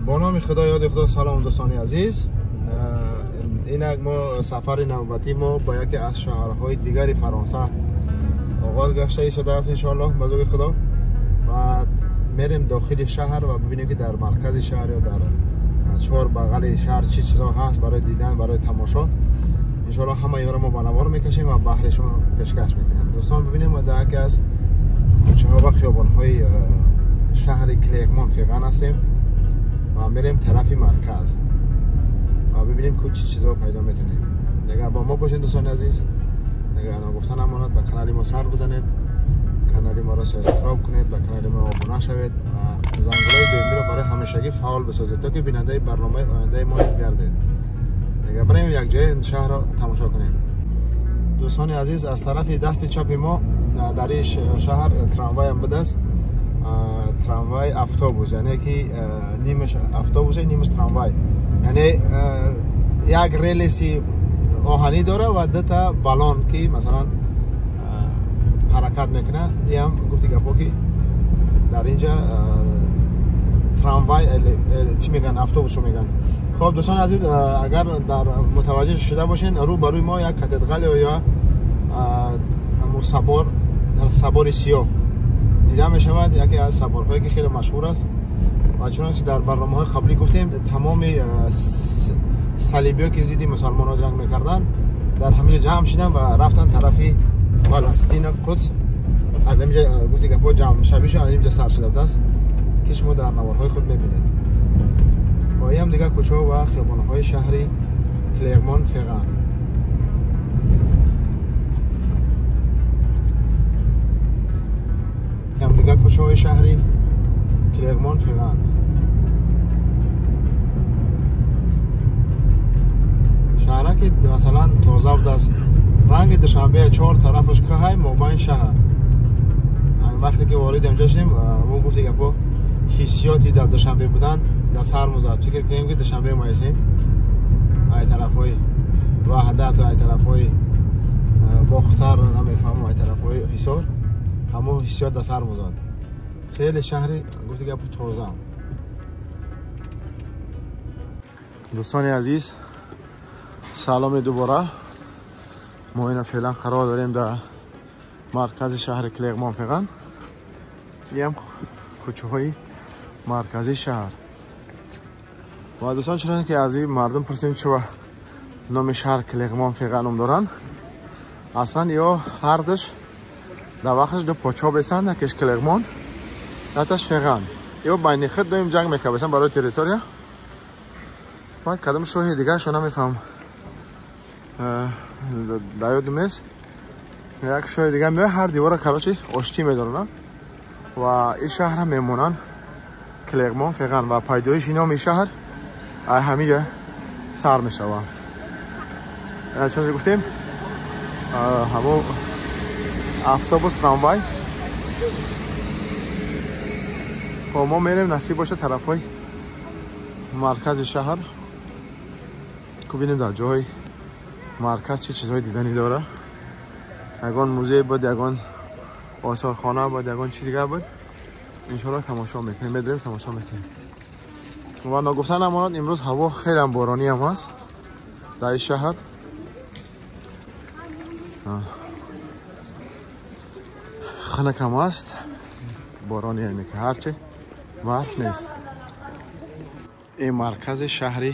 Бо номи Худо, ёди Худо. Салом, дӯстони азиз. Инак мо сафари навбатӣ мо ба яке аз шаҳрҳои дигари Фаронса оғоз гашта истодааст, иншоаллоҳ, ба зури Худо. Ва мерем дохили шаҳр ва бибинем, ки дар маркази шаҳр ё дар чор бағали шаҳр чӣ чизо ҳаст барои дидан, барои тамошо. Иншоаллоҳ, ҳама ёро мо ба навор мекашем ва баҳри шумо пешкаш мекунем. Дӯстон, бибинем, мо дар яке аз кӯчаҳо ва хиёбонҳои шаҳри Клермон Ферран ҳастем ва мерем тарафи марказ ва бибинем, ки чӣ чизо пайдо метонем. Дигар бо мо бошед, дӯстони азиз. Дигар нагуфта намонад, ба канали мо сар бизанед, канали моро subscribe кунед, ба канали мо обуна шавед ва зангулаи доимиро барои ҳамешагӣ фаъол бисозед, то ки бинандаи барномаи ояндаи мо низ гардед. Дигар барем, якҷоя шаҳрро тамошо кунем. Дӯстони азиз, аз тарафи дасти чапи мо дар ин шаҳр трамвайам будааст, трамвай, автобус, яъне ки нимаш автобусе, нимаш трамвай, яъне як релси оҳанӣ дора ва дута балон, ки масалан ҳаракат мекунад. Иам гуфти гапо, ки дар инҷа трамвай чӣ мегӯянд, автобусро мегӯянд. Хоб, дӯстони азиз, агар дар мутаваҷҷеҳ шуда бошед, рӯ ба рӯи мо як катедрал ё собор, собори сиёҳ дида мешавад, яке аз соборҳое, ки хеле машҳур аст. Ва чунончи дар барномаҳои қаблӣ гуфтем, тамоми салибиё, ки зидди мусалмонҳо ҷанг мекарданд, дар ҳаминҷо ҷамъ шиданд ва рафтанд тарафи Фаластина, Қудс. Аз ҳаминҷо, гуфти гапҳо, ҷамъшавишу аз инҷо сар шуда будааст, ки шумо дар наворҳои худ мебинед. Ва иам дигар кӯчаҳо ва хиёбонҳои шаҳри Клермон Ферран. Иам дигар кӯчаҳои шаҳри Клермон Ферран. Шаҳраки масалан тоза будааст, ранги Душанбе, чор тарафаш кӯҳай, мобайн шаҳр. Вақте ки ворид инҷо шудем, мо, гуфти гапо, ҳиссиёти дар Душанбе будан дар сар музад. Фикр кунем, ки Душанбе мо ҳастем, ай тарафҳои Ваҳдат, ай тарафҳои Бохтар, намефаҳмам, ай тарафҳои Ҳисор, ҳамон ҳиссиёт дар сар музад. Хеле шаҳри, гуфти гапо, тоза. Дӯстони азиз, саломи дубора. Мо ина феълан қарор дорем дар маркази шаҳри Клермон Ферран. Иам кӯчаҳои марказии шаҳр. Ва дӯстон, чунон ки аз ин мардум пурсем, чӣ номи шаҳр Клермон Ферран ном доранд, аслан ё ҳардаш дар вақташ ду подшоҳ бесанд, якеш Клермон, яташ Ферран. Ё байни худ доим ҷанг мекарданд барои территория. Баъд кадом шоҳи дигаршо намефаҳмам, дар ёдум нест, як шоҳи дигар меояд, ҳар дивора, короче, оштӣ медоранд ва ин шаҳрам мемонанд Клермон Ферран. Ва пайдоиши номи шаҳр ай ҳамиҷа сар мешавад. Чунон гуфтем, ҳамо автобус, трамвай. Хоб, мо мерем, насиб боша, тарафҳои маркази шаҳр, бинем дар ҷоҳои марказ чӣ чизҳои диданӣ дора. Ягон музей буд, ягон осорхона буд, ягон чи дигар буд, иншоалло, тамошо мекунем, медорем, тамошо мекунем. Ва ногуфта намонад, имрӯз ҳаво хелеам борониам ҳаст дар ин шаҳр, хунукам аст, борони, яъне ки ҳарчи барф нест. Ин маркази шаҳри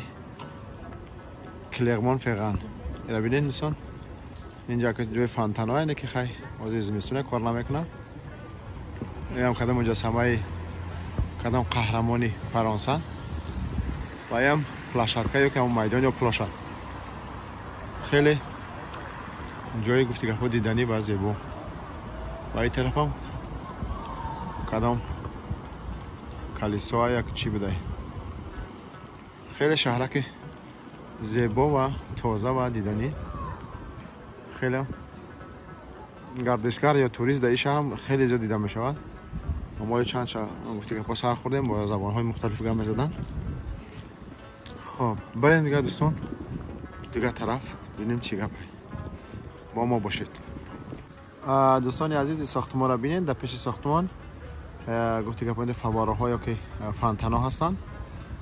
Клермон Ферран ира бинед, дӯстон. Инҷа ҷои фонтанҳо, яъне ки хай, ҳозир зимистона, кор намекунад. Инам кадом муҷассамаи кадом қаҳрамони Фаронса. Ва ям площадка ё ки ҳамон майдон ё площадь, хеле ҷои, гуфти гапҳо, диданӣ ва зебо. Ва ин тарафам кадом калисоа як чӣ будай. Хеле шаҳраки зебо ва тоза ва диданӣ. Хеле гардишгар ё турист дар ин шаҳрам хеле зиёд дида мешавад. Мо чанд гуфти гапҳо сар хӯрдем, бо забонҳои мухталиф гап мезаданд. Хоб, барем дигар, дӯстон, дигар тараф, бинем чӣ гап. Бо мо бошед, дӯстони азиз. Ин сохтмонро бинед. Дар пеши сохтмон, гуфти гапҳо, фаввораҳо ё ки фонтанҳо ҳастанд.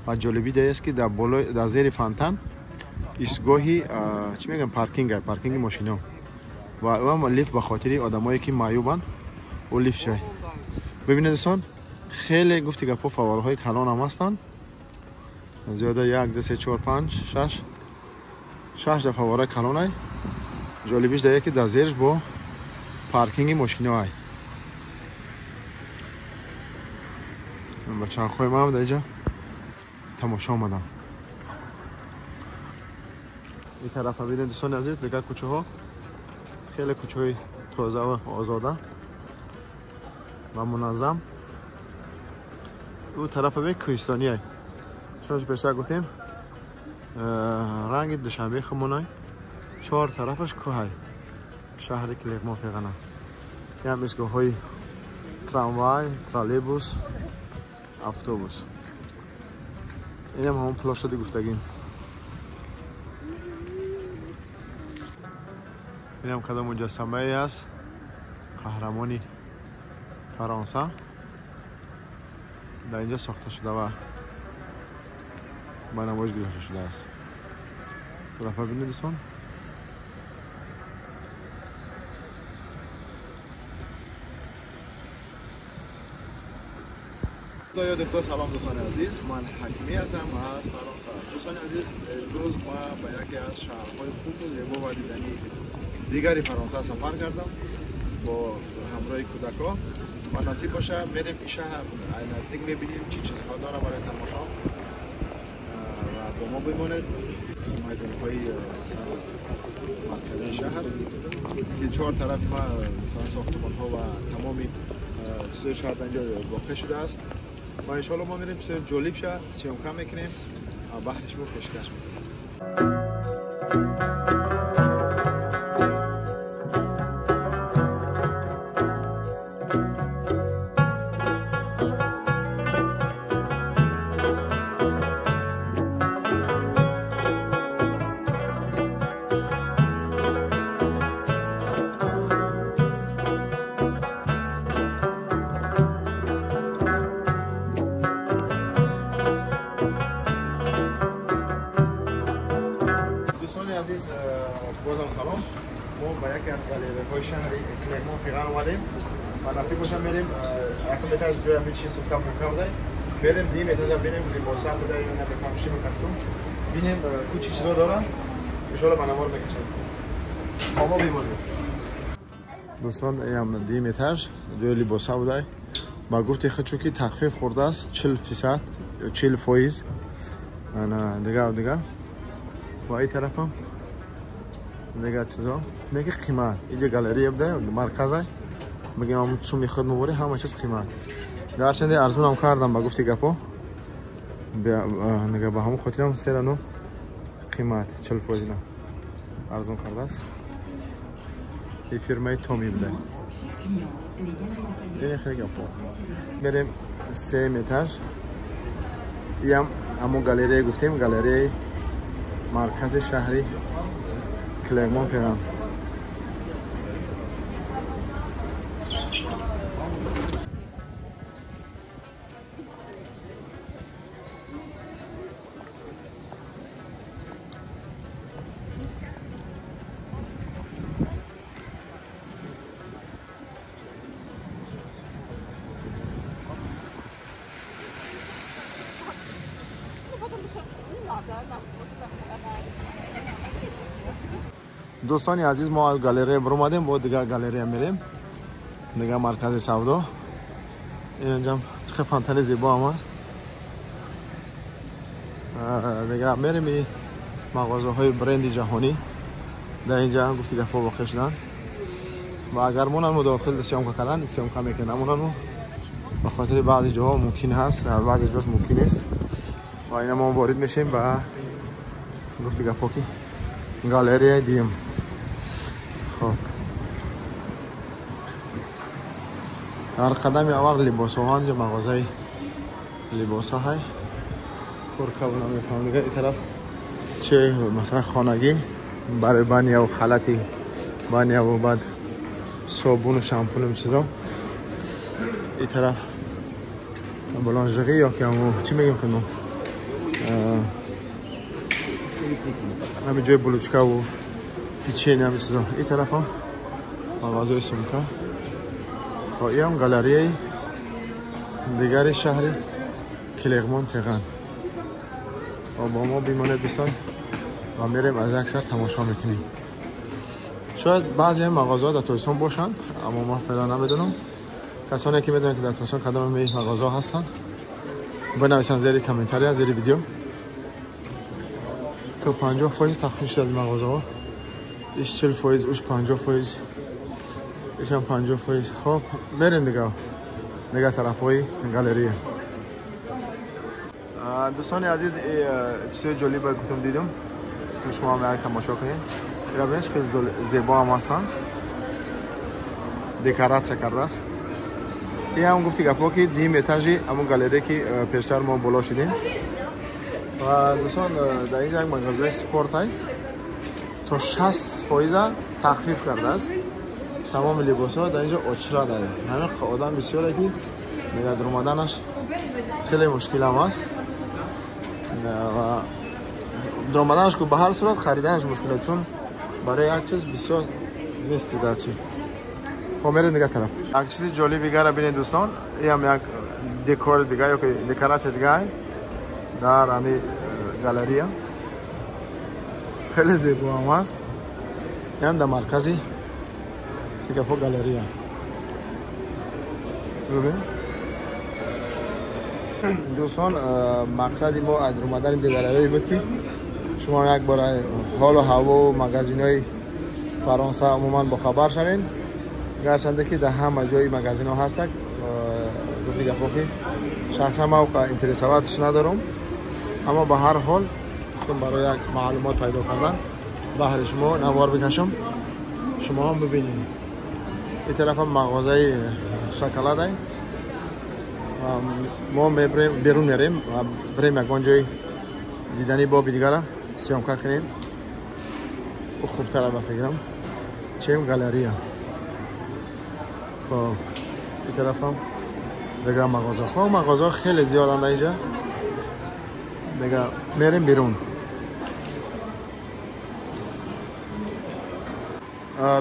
و جالبی ده است که در بالای در زیر فانتان ایستگاهی چی میگم پارکینگ پارکینگ ماشینا و اون لیفت به خاطر آدمایی که معیوبن او لیفت شای. ببینید دوستان خیلی گفتی گپا فوارهای کلان هم هستن، زیاده 1 2 3 4 5 6 6 تا فواره کلان. جالبیش ده که در زیرش با پارکینگ ماشینا های. بچه خواهی من هم در اینجا تماشا آمدم. این طرف ببینید دوستان عزیز، دیگه کوچه ها خیلی کوچه های تازه و آزاده و منظم. او طرف ببینید کوهستانی های، چون پیشتر گفتیم رنگ دوشنبه خمونای، 4 طرفش کوه های شهر کلرمون فران. این هم ایستگاه های تراموای، ترالیبوس، اتوبوس. این هم همون پلاش شده گفتگیم. این هم کدام مجسمه ای است قهرمانی فرانسه در اینجا ساخته شده و به نمایش گذاشته شده است. طرف ببینید دوستان، یاد خدا. سلام دوستان عزیز، من حکیمی هستم از فرانسه. دوستان عزیز، امروز ما به یکی از شهرهای خوب و زیبا و دیدنی دیگری فرانسه سفر کردم با همراه کودکا و نصیب باشه میریم این شهر نزدیک میبینیم چی چیزها داره برای تماشا و با ما بمانید. میدان‌های مرکزی شهر که 4 طرف ما مثلا ساختمان ها و تمام چیزهای شهر در اینجا واقع شده است و انشالله ما میریم چیز جالب شه سیامکه میکنیم و بحرش ما پیشکش میکنیم. عزیز بازم سلام، ما به یکی از گالری های شهر کلرمون فران اومدیم و نصیب باشه میریم یکم اتاج جای همین چیز سکم مکم ده بریم دیم اتاج ببینیم لباسا بوده یا نه بفهم چی مکسوم ببینیم کو چی چیزا دارن. ان شاء الله بنامار میکشم ما بمونیم. دوستان این دیم اتاج جای لباسا بوده با گفت خود که تخفیف خورده است 40% یا 40%. انا دیگه و این طرف هم دیگه چیزا نگه قیمت. اینجا گالری بوده مرکزه میگم همون چون میخواد مباره همه چیز قیمت. گرچه ارزون هم کردم با گفتی گپو نگه به همون خاطرم سرانو قیمت 40% ارزون کرده است. این فیرمای تومی بوده. این خیلی گپو بریم 3 متر. این هم همون گالری گفتیم، گالری مرکز شهری کلرمون فران. دوستان عزیز، ما گالری برآمدیم، با دیگر گالری میریم، دیگر مرکز سودا. اینجا چه فانتان زیبا هم است. دیگر میریم مغازه های برند جهانی در اینجا گفتی گفا واقع شدن و اگر مونن داخل سیامکا کردن سیامکا میکنن، مونن به خاطر بعضی جاها ممکن هست، بعضی جاش ممکن نیست و اینا ما وارد میشیم به گفتی گفا که گالری دیم. خب در قدم اول لباس ها اینجا مغازه لباس های پرکا نمیفهم دیگه. این طرف چه مثلا خانگی برای بانیا و خلطی بانیا و بعد صابون و شامپون و چیزا. این طرف بولانژری یا که همون چی میگیم خودمون ҳамин ҷои булочка ву печенье ҳамин чизо. Ин тараф ҳам мағозаи сумка. Хоб, ин ҳам галереяи дигари шаҳри Клермон Ферран. Бо мо бимонед дӯстон ва мерем аз як сар тамошо мекунем. Шояд баъзе мағозаҳо дар Тоҷикистон бошанд, аммо ман феълан намедонам. Касоне ки медонанд ки дар Тоҷикистон кадом мағозаҳо ҳастанд, бинависанд зери комментария, зери видео. То 50% тахфиф шуд аз мағозаҳо. Иш 40%, уш 50%, ишам 50%. Хоб, мерем дига тарафҳои галерея. Дӯстони азиз, чизои ҷолибе гуфтам дидам, шумо ҳам як тамошо кунед. Ира бинед, хеле зебо ҳам ҳастанд, декоратсия кардааст. Ин ҳам гуфти гапҳо ки дим этажи ҳамон галерея ки пештар мо боло шудем. Ва дӯстон, дар инҷа як мағозаи спортай то 60% тахфиф кардааст. Тамоми либосҳо дар инҷа очрад аст. Ҳамин одам бисёре ки мегӯяд даромаданаш хеле мушкил ҳам аст. Ва даромаданаш ку ба ҳар сурат хариданаш мушкил аст, чун барои як чиз бисёр нест дар чи. Хоб, мерем дига тараф. Як чизи ҷолиби дигара бинед дӯстон, ин ҳам як декори дига ё ки декоратсия дига дар ҳамин галерея. Хеле зебо ҳам аст. Ин ҳам дар маркази тигафо галерея. Бибин дӯстон, мақсади мо аз омадани галерея буд ки шумо як бор ҳолу ҳаво магазинҳои Фаронса умуман бохабар шавед. Гарчанде ки дар ҳама ҷои магазинҳо ҳастак, гуфти гапҳо ки шахсан ман интересоватш надорам, аммо ба ҳар ҳол барои як маълумот пайдо кардан баҳри шумо навор бикашам, шумо ҳам бибинед. Ин тарафам мағозаи шоколадай. Мо берун мерем ва бирем ягон ҷои дидани боби дигара съёмка кунем. Ӯ хубтара ба фикрам, чем галерея. Хоб, ин тарафам дигар мағоза. Хоб, мағозаҳо хеле зиёданд инҷа. Дигар мерем берун.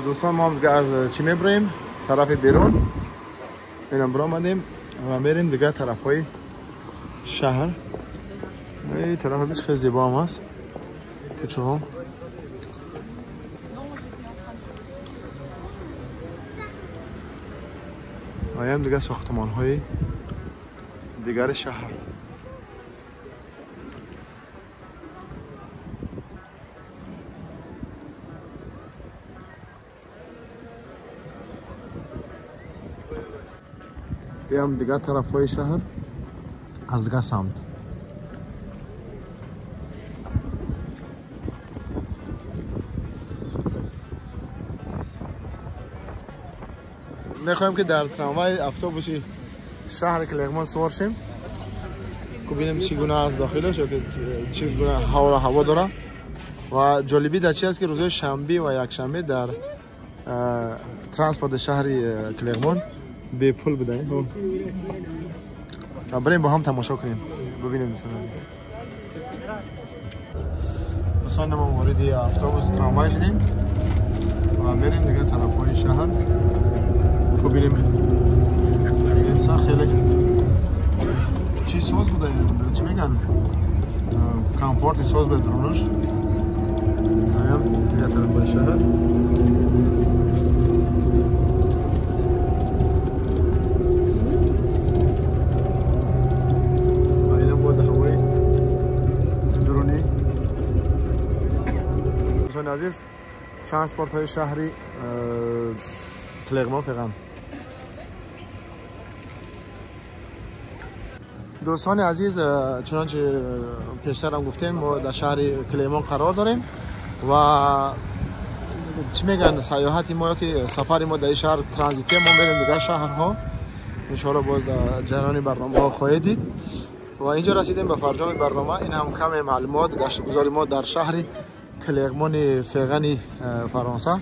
Дӯстон, мо дигар аз чӣ мебурем? Тарафи берун. Инам биромадем ва мерем дигар тарафҳои шаҳр. Ин тараф бис хеле зебо ҳам аст. Кӯчаҳо. Ва ям дигар сохтмонҳои дигари шаҳр. Ям дигар тарафҳои шаҳр аз дигар самт. Мехоҳем ки дар трамвай автобуси шаҳри Клермон сувор шем, бубинем чӣ гуна аст дохилаш ё ки чӣ гуна ҳаво дорад. Ва ҷолибӣ дар чи аст ки рӯзҳои шанбе ва якшанбе дар транспорти шаҳри Клермон бепул будаем. Барем бо ҳам тамошо кунем, бубинем дӯстони азиз. Дӯстон, мо вориди автобус трамвай шудем ва мерем дигар тарафҳои шаҳр. Бубинем инсон хеле чӣ соз буда, чӣ мегӯянд, комфорти соз буда дурунаш. Дигар тарафҳои шаҳр. Азиз, транспортҳои шаҳри Клермон Ферран. Дӯстони азиз, чунончи пештарам гуфтем, мо дар шаҳри Клермон қарор дорем ва чӣ мегӯянд, сайёҳати мо ё ки сафари мо дар ин шаҳр транзития, мо мерем дигар шаҳрҳо. Иншоалло боз дар ҷараёни барномаҳо хоҳед дид. Ва инҷо расидем ба фарҷоми барнома. Ин ҳам каме маълумот гаштугузори мо дар шаҳри Клермони Феррани Фаронса.